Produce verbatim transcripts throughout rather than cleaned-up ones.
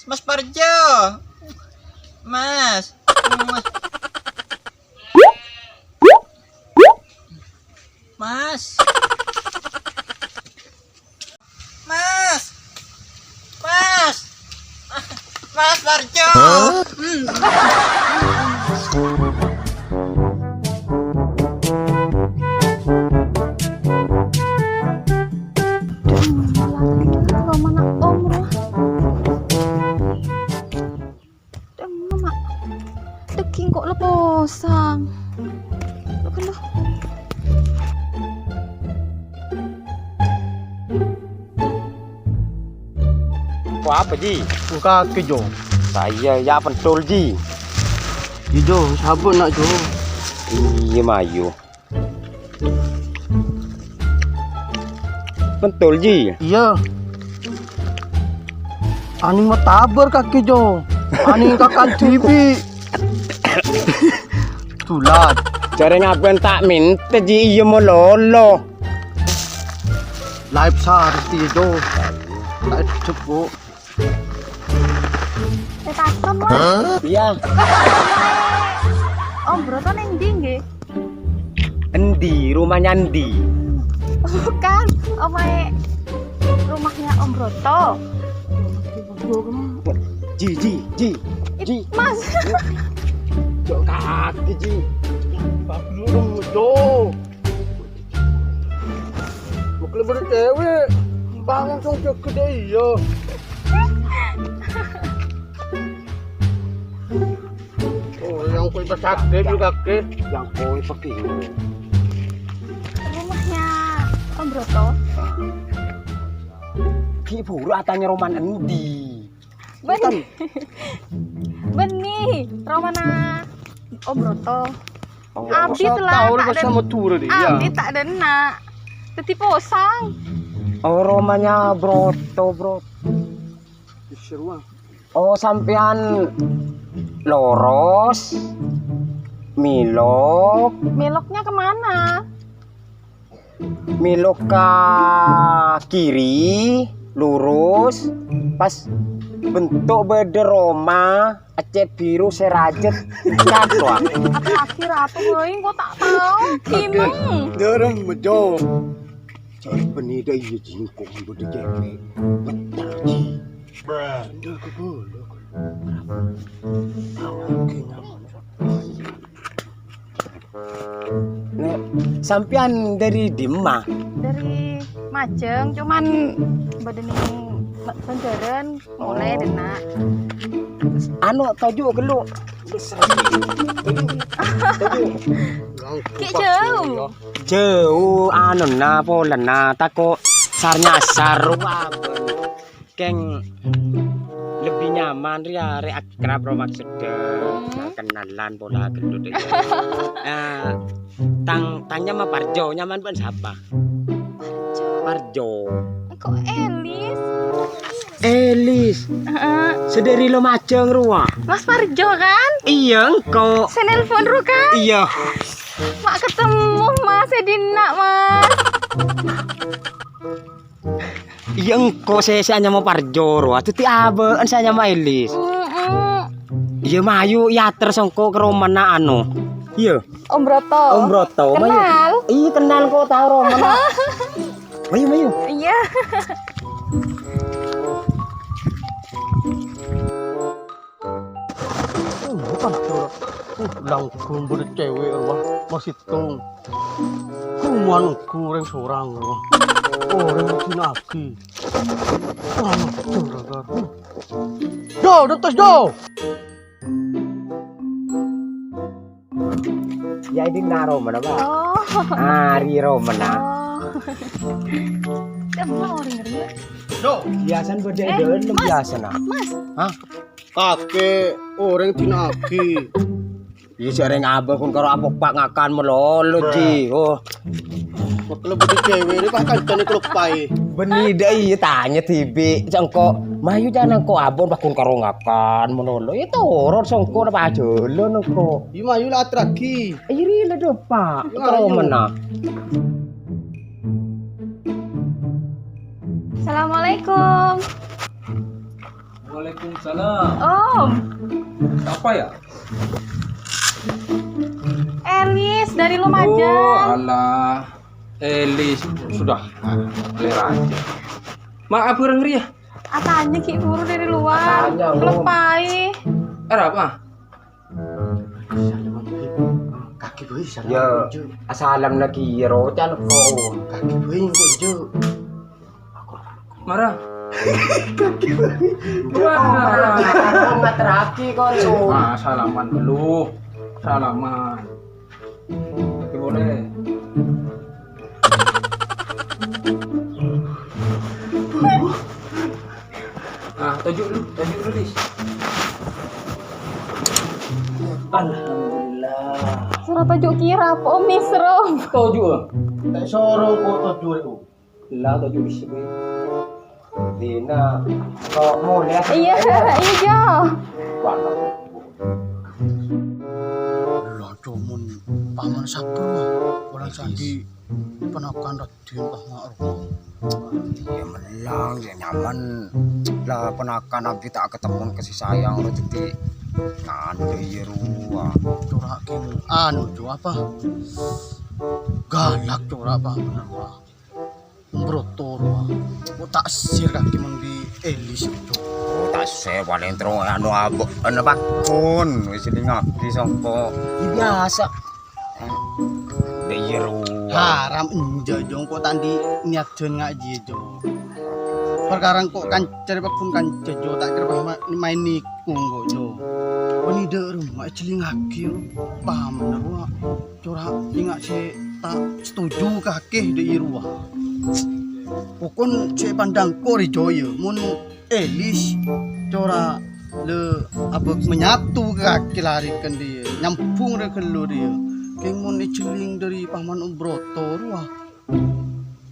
Mas Parjo. Mas. Mas. Mas. Mas. Mas Parjo. Hah? Hmm. Romana Om rowa. Deng, Mak. Daging kok leposang. Lo, lo. Kok apa, Ji? Kok kake, Jo? Saya ya pentol, Ji. Iya, Jo, sabun nak, Jo. Iya, mayu. Pentol, Ji. Iya. Aning matabar kake, Jo. Aning kakan dibi. Dulat. Jare ngaben ta' mente, Ji, iya malolo. Live sarti, Jo. Tak cepuk. Saya takon, Mas. Iya. Om Broto neng ndi, nggih? Endi? Rumahnya endi? Bukan, omahe, rumahnya Om Broto. Ji, Ji, Ji, Ji. Mas. Jok kaki, Ji. Pak Lurung, Jo. Bukan baru cewek. Bang, langsung cek gede, iya. Oh, yang kue pesakit juga, ke? Yang kue pergi. Rumahnya Om Broto. Ki buru atanya roman endi? Beni. Beni, romana Om Broto. Oh, abi telah tahu tak bahasa den-, Madura dia. Abi tak dena. Dadi posang. Oh, romanya Broto, Bro. Seru, ah. Oh, sampean loros, milok. Miloknya kemana? Milok ka kiri, lurus, pas bentuk beda roma, ecet biru, serajet, nyatu. Apa akhir apa, boy? Kok tak tahu? Kinong. Dorong, bejo. Cari penida iya jingkong beda cewek. Betul, Ji. Bruh. Ndak kebelok. Awak kena. Nek sampeyan dari dimma? Dari Majeng, cuman badhe ning Banjaran, mulai dena. Anu, toju' ghellu. Toju'. Toju'. Ki jauh. Jauh, anuna, polana, tako' sar-nyasar, wah. Keng lebih nyaman ri arè akrab ro maksudda. Hmm. Kenalan pola gendut ya. Nah, tang, tang nyama Parjo, nyaman pon sapa? Parjo. Parjo. Engko' Elis. Elis. Heeh. Sedari lo majeng rowa. Mas Parjo kan? Iya, engko'. Saya nelpon ro kan? Iya. Mak ketemu Mas Edina, Mas. Iya, engko' sè, sè anyama Parjo ro. Dadi aba'en sè anyama Elis. Mm-mm. Iya, mayu, iya, terros engko' ka romana anu. Iya. Om Broto. Om Broto, mayu. Kenal? Iya, kenal kok, tao romana. Mayu, mayu. Iya. Oh, bukan, Cor. Uh, langkung bâdâ cewek, rowa. Masih tong. Kuman ku rèng sorang, rowa. Oh, rèng jinaki. Wah, Cor, Cor. Do, do, tos, do. Ya, ini na romana, Pak. Oh. Ari romana. Oh. Tembang orang ngeri. Do. Biasanya bâdâ. Eh, dulu Mas. Biasanya. Mas. Hah? Kakè orèng dina'aghi. Iyâ, sè orèng abâ' kun karo apopak ngakan malolo, Ji. Oh. Kok lebih cewek ini, Pak, kancane keluppai. Bânnè dâ' iyâ, tanya dhibi'. Sengko', mayu jana engko' abon, Pak, kun karo ngakan malolo. Iyâ, torot sengko' napa ajâlân engko'. Iyâ, mayu la atragi. Iyâ, ri la dâpa'. Iyâ, terus mayu. Mana? Assalamualaikum. Waalaikumsalam. Om. Siapa ya? Elis dari Lumajang. Oh, alah. Elis, sudah. Nah, boleh aja. Maaf, orang ria. Atanya ki buru dari luar. Atanya, Om. Lepai. Arapa? Salam, Om. Kaki bhâi, salam, ya, Om, Ju. Asalam lagi, ya, rocan, kok. Kaki bhâi, kok, Ju. Mara. Kaki bhâi. Wah. Kok materaki, kok, Ju. Ah, salaman dulu. Salaman. Lagi boleh. Ah, toju' lu, toju' lu, Dis. Alhamdulillah. Soro toju' kèra, apa, Om, Misro? Toju', ah. Ta' soro kok toju' rè, Om. La, toju' bisa, gue. Dina, kok mulai? Iya, iya. Wah, la, comon paman sabar, wah. Orang sandi ponakan Raden Pak Ma'ruf. Ya, melang, ya, nyaman. La, ponakan abdhi ta' ketemu kasih sayang, lo, jadi ngandhe, ya, ruwa. Cora' kèng anu, Jo, apa? Galak, cora', Pak, bener, wah. Broto rowa. Kok ta' sir kake mon bi' Elis, Cok. Oh, ta' sir, paling terro anu abok, anu pakon. Wis dilingake songko. Ya, biasa. Dek iya rowa. Haram enja', Jong. Kok ta' andi' niat ngaji, Jong. Perkara kok kanca, pakon kanca, Jong. Ta' kira ma-, main nikung kok, Jong. Wani dek rumah, jelingake, paham, bener, wa. Cora' enga' sè ta' setuju kakè dâ' iyâ rowa. Pokon sè pandang kor ijo, yâ, mon Elis cora' la abâk menyatu ka kakè la rèken dâ' iyâ, nyambung rè ghâllu dâ' iyâ. Kèng mon èjhelling dâri Paman Om Broto rowa,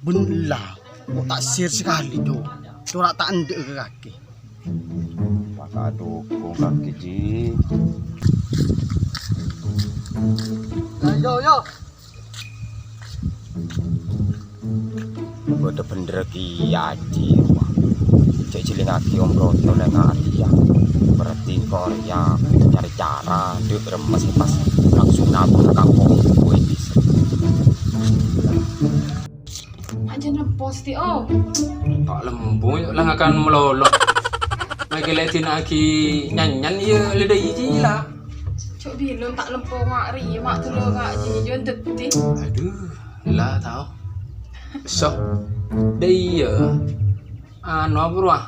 bân ella, kok ta' sir sakalè, Jo. Cora' ta' endâ' ka kakè. Maka dukung kaki, Ji. Yo, yo, yo. Bâdâ bhender kèya, Ji. Wah. Cè' jhelingngaghi Om Broto lè' ngarèya. Berarti engko' rèya nyarè cara, dâ' remma sè pas langsung nabur ka kampong gue bisa. Ajân lempo, Sti, oh. Ta' lempo, la ngakan malolo. Mèghi lè' dina'aghi nyanyan, iyâ lè' dâ' iyâ, la. Cok bilun ta' lempo nga' rèya, ma' dulu nga' jiyâ dâddhi. Aduh, la tao. So, dâ' iyâ. Anu, apa rowa?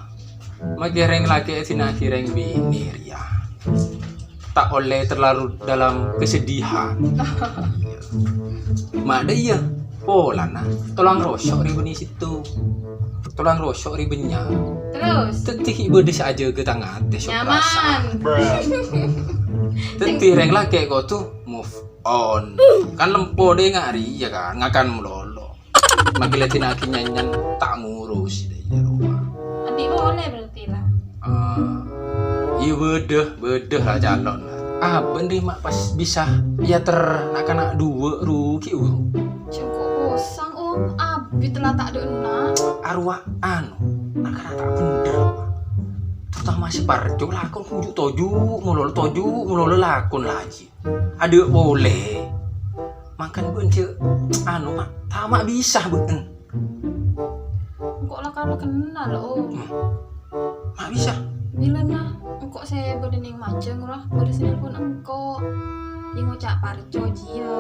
Mèghi rèng lakè' dina'aghi rèng binè rèya. Ta' ollè terlarut dalam kesedihan. Ma' dâ' iyâ, polana tolang roso' rè bânnè sèttong. Tolang roso' rè bânnya'. Terus? Dâddhi ghi' bâdâ sè ajâgâ tang atè, sok nyaman. Dâddhi rèng lakè' kodhu move on. Kan lempo dâ' nga' rèya kan, ngakan malolo. Mèghi lè' dina'aghi nyanyan ta' ngurus dâ' iyâ rowa. Andi' polè berarti, la. Ah, iyâ bâdâ, bâdâ la calon. Abâ' narèma pas bisa èyater na'-kana' duwâ' rugi, uru. Cengko' posang, Om. Abit la ta' dâ' enna'. Arowa anu, na'-kana' ta' bhender. Terutama si Parjo lakon kunju' toju' malolo, toju' malolo lakon la, Ji. Adâ' polè. Mangkana bâ'en jâ', anu, ma', ta' ma' bisa bâ'en. Engko' la kala kenal, Om. Hmm. Ma' bisa? Bilâna engko' sè bâdâ neng Majâng, rowa, bâdâ sè nelpon engko'. Iyâ ngoca' Parjo jiyâ.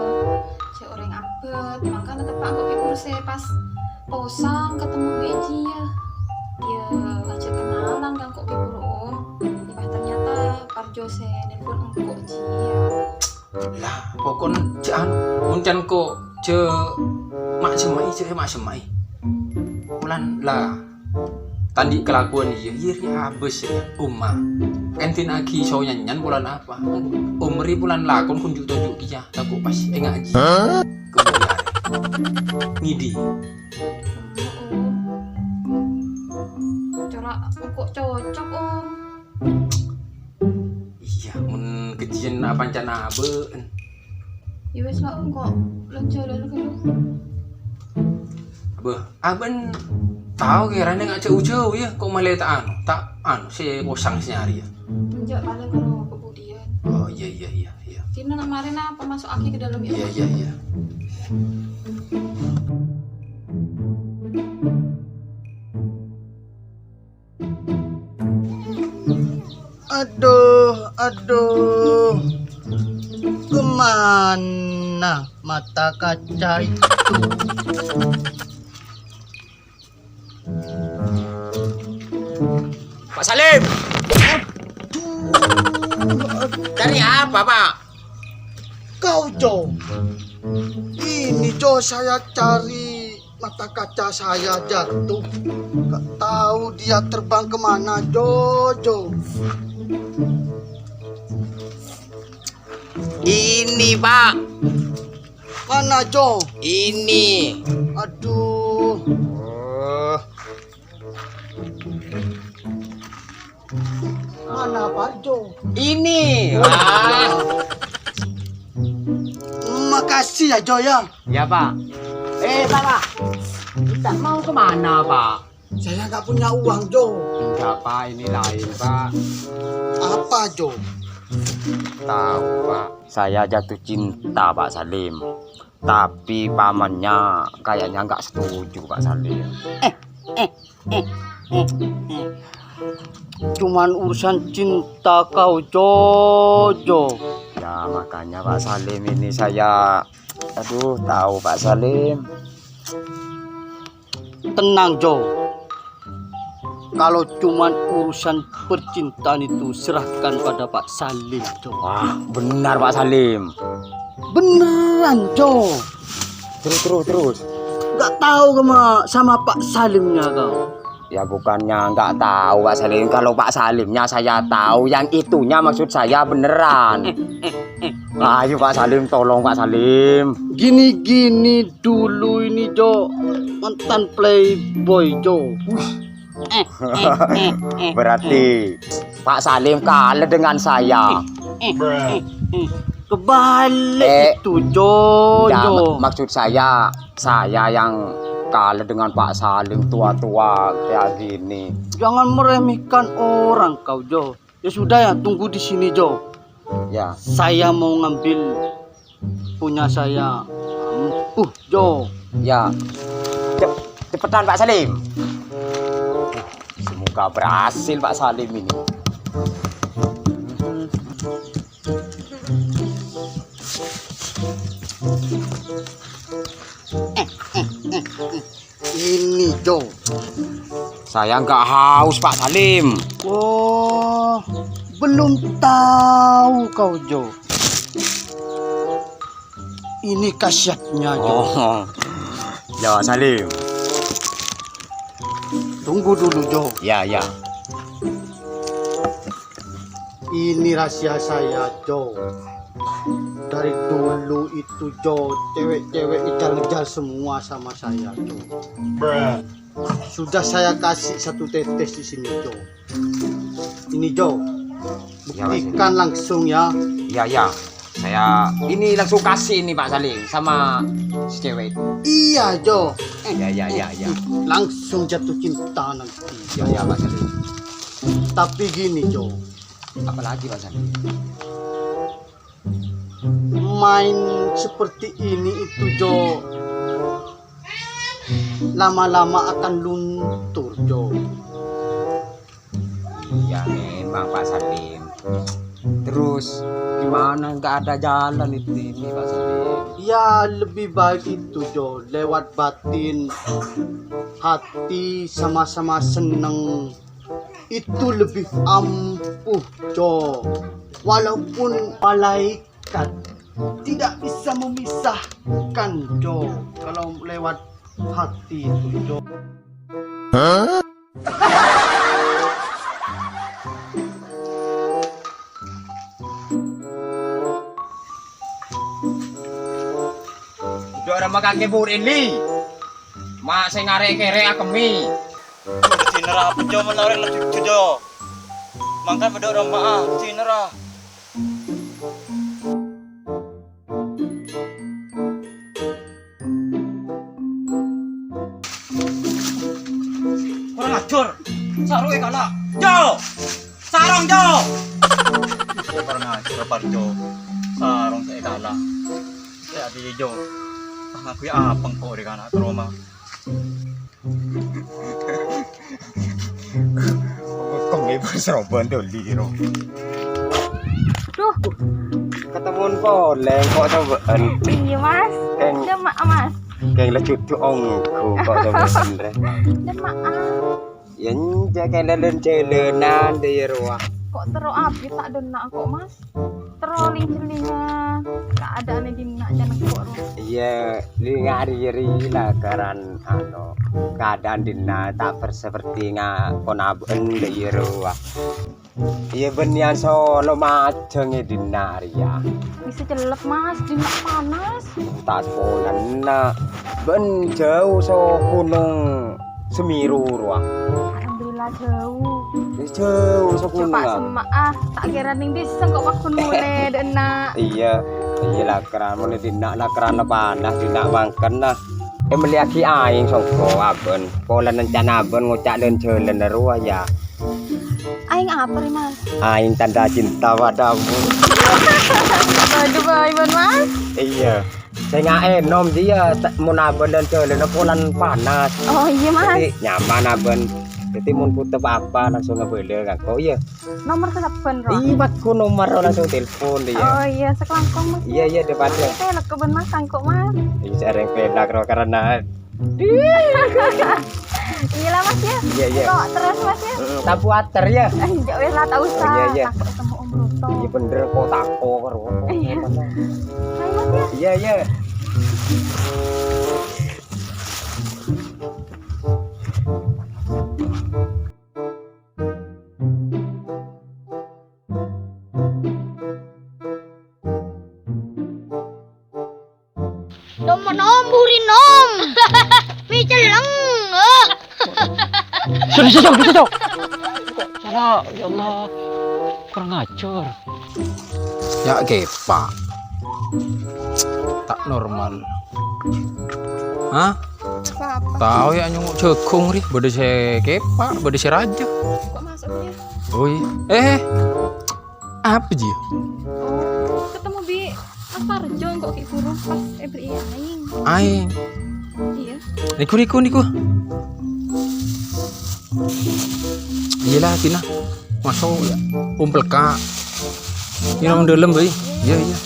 Jâ' orèng abâ', mangkana teppa' engko' ghi' buru sè pas posang ketemu bi' jiyâ. Iyâ ngajhâk kenalan ka engko' ghi' buru, Om. Iyâ pas ternyata Parjo sè nelpon engko' jiyâ. Lah, pokon jâ' anu, mon can ko jâ' ma'-, semma'i, jâ' ma'-, semma'i. Polana, la, ta' andi' kalakowan iyâ, iyâ rèya abâs rèya, Oma. Kan dina'aghi so nyanyan polana apa? Om rè polana lakon kunju' toju' kèya, tako' pas enga' jiyâ. Hah? Kemudian, ngèdhing. Cora' engko' cocok, Om. Iyâ, mon kejjhiyân apancana abâ'en. Iyâ wis la, engko' lan-jhâlân ghâllu. Bâh, abâ'en tao kèrana nga' jhâu-jhâu, yâ, ko' malè ta' anu, ta' anu, sè kosong sè nyarè, yâ. Enjâ', palèng karo kebudiyân. Oh, iyâ, iyâ, iyâ, iyâ. Dinah marèna apa masuk lagi ke dalam, yâ? Iyâ, iyâ, iyâ. Aduh, aduh. Kemana mata kaca itu? Pak Salim! Aduh, aduh. Cari apa, Pak? Kau, Jo. Ini, Jo, saya cari mata kaca saya jatuh. Nggak tahu dia terbang kemana, Jo, Jo. Ini, Pak. Mana, Jo? Ini. Aduh. Oh. Mana, Pak, Jo? Ini. Ah. Makasih ya, Jo, ya. Ya, Pak. Eh, Pak, Pak. Kita mau ke mana, Pak? Saya nggak punya uang, Jo. Enggak, Pak, ini lain, Pak. Apa, Jo? Tahu, Pak. Saya jatuh cinta, Pak Salim. Tapi pamannya kayaknya nggak setuju, Pak Salim. Eh, eh, eh, eh, eh. Cuman urusan cinta kau, Jo, Jo. Ya, makanya, Pak Salim, ini saya, aduh, tahu, Pak Salim. Tenang, Jo. Kalau cuman urusan percintaan itu, serahkan pada Pak Salim, Jo. Wah, benar, Pak Salim. Beneran, Jo. Terus, terus, terus. Nggak tahu sama, sama Pak Salimnya kau? Ya, bukannya nggak tahu, Pak Salim. Kalau Pak Salimnya saya tahu, yang itunya maksud saya beneran. Eh, eh, eh, eh. Ayo, Pak Salim, tolong, Pak Salim. Gini-gini dulu ini, Jo. Mantan playboy, Jo. Eh, eh, eh, eh, Berarti eh. Pak Salim kalah dengan saya. Eh, eh, eh. Kebalik Eh, itu, Jo, ya, Jo. mak-, maksud saya, saya yang kalah dengan Pak Salim tua-tua kayak gini. Jangan meremehkan orang kau, Jo. Ya sudah ya, tunggu di sini, Jo. Ya. Saya mau ngambil punya saya. Ampuh, Jo. Ya. Cep-, cepetan, Pak Salim. Semoga berhasil, Pak Salim ini. Ini, Jo. Saya nggak haus, Pak Salim. Oh, belum tahu kau, Jo. Ini khasiatnya, Jo. Oh. Ya, Salim. Tunggu dulu, Jo. Ya, ya. Ini rahasia saya, Jo. Dari dulu itu, Jo, cewek-cewek ngejar-ngejar semua sama saya, Jo. Sudah saya kasih satu tetes di sini, Jo. Ini, Jo. Ya, Mas. Buktikan langsung, ya. Iya, iya. Saya ini langsung kasih ini, Pak Salim, sama si cewek itu. Iya, Jo. Eh, Iya, iya, iya, iya. Langsung jatuh cinta nanti. Iya, iya, Pak Salim. Tapi gini, Jo. Apalagi, Pak Salim? Main seperti ini itu, Jo, lama-lama akan luntur, Jo. Ya, memang, Pak Salim. Terus, gimana? Nggak ada jalan itu ini, Pak Salim. Ya, lebih baik itu, Jo, lewat batin, hati sama-sama seneng. Itu lebih ampuh, Jo. Walaupun malaikat tidak bisa memisahkan, Jo. Kalau lewat hati itu, Jo. Udah orang makan kebur ini. Mak sing arek kere akemi. Dinner apa, Jo, menarik lagi, Jo? Mangkan bedok roma, ah, dinner, ah. Kurang ajar. Saru e kala. Jo! Kurang ajar, Parjo. Sarong sè èkala'. Sè adi ijo. Tang aku ya apa engko' rè kana' ka roma. Kok ibu seroban doli, ro. Duh. Ketemuan polè, kok cobaan. Iya, Mas. Keng. Demak, Mas. Keng la judu ongghu, kok cobaan, rè. Demak, ah. Ya, enjâ' kèng lèn-jhâlânan, dâ' iyâ rowa. Kok terro abit ta' dâ' enna' kok, Mas? Terro ling-jhellinga keadaanna dinna' can engko' rowa. Iyâ, li ngari-ri la karan, ano, keadaan dinna' ta' per-, seperti nga-, kon abâ'en, dâ' iyâ rowa. Iyâ, bânnèyan solo majâng è dinna' rèya. Bisa cellep, Mas, dinna' panas. Ta' sakonana. Bâ'en jhâu so Gunung Semeru rowa. Alhamdulillah jhâu. Wis jhâu so Coba gunungnga. Semma', ah, ta' kèra nèng bisa engko' paggun molè, dâ' enna'. Iyâ, iyâ la, kèra mon è dinna' la kèrana panas, dinna' mangkèn, nah. È, mellèyaghi aèng songko abâ'en. Polana can abâ'en ngoca' lèn-jhâlâna rowa, yâ. Aèng apa rè, Mas? Aèng tanda cinta padamu. Waduh, bâi, bân, Mas. Iyâ. Sè ngaènom, iyâ, ta-, mon abâ'en lèn-jhâlâna polana panas. Oh, iyâ, Mas. Dâddhi, nyaman abâ'en. Dâddhi, mon bhuto pa-apa, langsung abâlâ ka engko', iyâ. Nomor sasabbhân, ro? Iyâ, paggun nomor, ro, langsung telepon, iyâ. Oh, iyâ, sakalangkong, Mas. Iyâ, iyâ, dâ' padâ. Tèlèk ka bân, Mas, sangko', Mas. Iyâ, sareng pèlak, ro, karena Iya lah, Mas, ya. Iya, iya. Kok terus, Mas, ya? Heeh, ta' kuwatir, ya. Eh, ya wis lah, ta' usah. Oh, iya, iya. Tako' ketemu Om Roto. Iya, bener, kok tako' karo. Iya. Ayo, Mas, ya. Iya, iya. Nom, nom, buri nom. Mi celleng. Sudah, sudah, sudah, sudah. Kok salah, ya Allah. Kurang ajar. Ya, kepa. Ta' normal. Hah? Apa-apa? Tao ya nyongngo' jhâghung rè. Bâdâ sè kepa, bâdâ sè rajâ. Kok masuk dia? Oi. Eh. Apa, Ji? Oh, ketemu bi' Mas Parjo engko' ghi' buru pas èberri'i aèng. Aèng? Iya. Niku, niku, niku. Iya lah, Tina. Masuk ya. Umpel, Kak. Ini nang dalam, Bay. Iya, iya.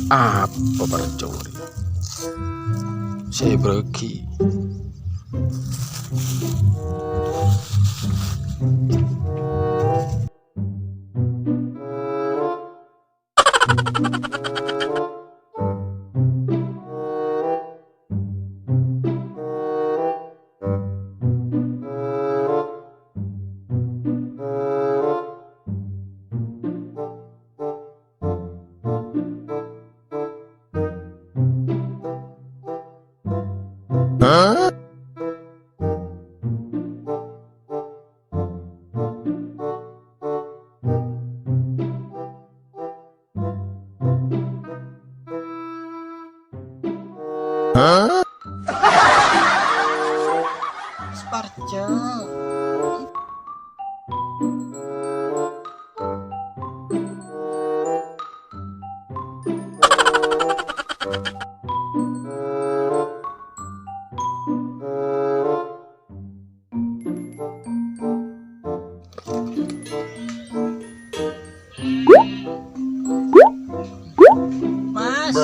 Apa Parjo? Sè èberri'i. Sparjang. Mas.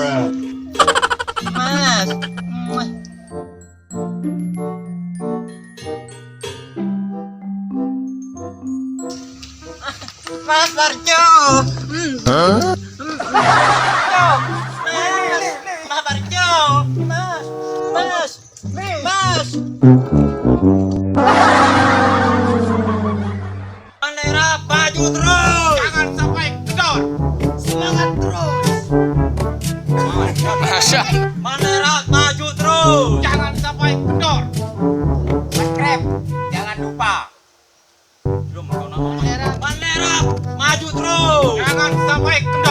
Mas. Mas Parjo. Hmm. Hah? Hmm. Mas Parjo. Mas. Mas Parjo. Mas. Mas. Manera maju terus. Jangan sampai kendor. Semangat terus. Semangat terus. Manera maju terus. Jangan sampai kendor. Subscribe. Jangan lupa. Belum, belum. Manera. Manera maju terus. Jangan sampai kendor.